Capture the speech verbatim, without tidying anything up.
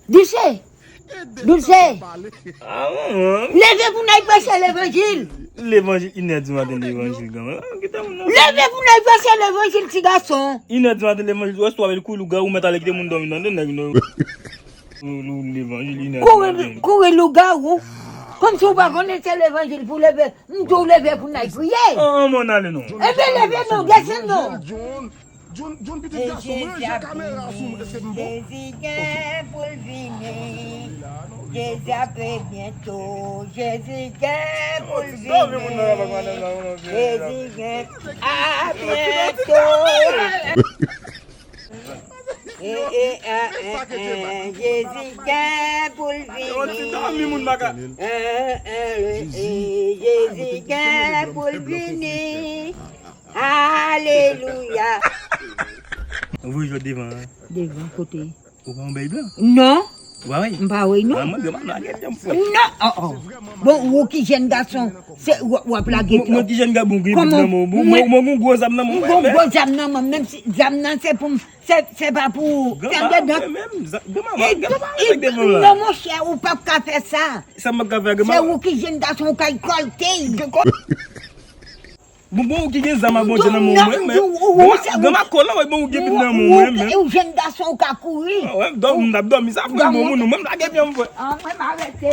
Douce! Douce! Leve pou n al preche levanjil! Levanjil, inè di maten, levanjil, kanmenm. Leve pou n al preche levanjil, ti gason! Inè di maten, levanjil, wè si w ap kouri lougawou, ou mèt ale kite moun dòmi nan de nèg, non. Levanjil, inè di maten. Kouri lougawou! Kòmsi w pa konnen se levanjil pou leve, m di w leve pou n al priye! An, an, mwen ale non. Ebyen, leve non, desann non! John, John, pitit gason mwen, je kamera sou mwen, èske m bon? Jezi gen pou l vini. Jezi ap byento. Jezi gen pou l vini. Jezi gen a byento. E, e, e, e, e, Jezi gen pou l vini. E, e, e, Jezi gen pou l vini. Alelouya. Ou voye jwèt devan an? Devan kote? Ou pa yon bèy blan? Non. Ou pa wè? M pa wè non. Mwen, mwen, mwen, mwen, mwen, mwen, non, oh, oh. Bon, ou ki jèn gason, se, w, w ap lage pye. Mwen ki jèn gason, bon, gen pye nan men w. Mwen, mwen, mwen, gon gwo zam nan men mwen. Gon gwo zam nan men mwen, menm si zam nan se pou m, se, se pa pou fè dedan. Granma, mwen menm, granma, granma, avèk devan la. Non, monchè, ou p ap ka fè sa. Sa m p ap ka fè, granma? Se ou ki jèn gason, ou ka rekòlte. Bon, bon, ou ki gen zam a Bondye nan men w, mwen, men. Granma, granma kolan, wè, bon, ou gen pit nan men w, mwen, men. Ou jèn gason, ou ka kouri. Ah, wè, m dòmi, m t ap dòmi, sa fou, bon, moun, ou menm, lage pye m, frè. Ah, mwen, m arete.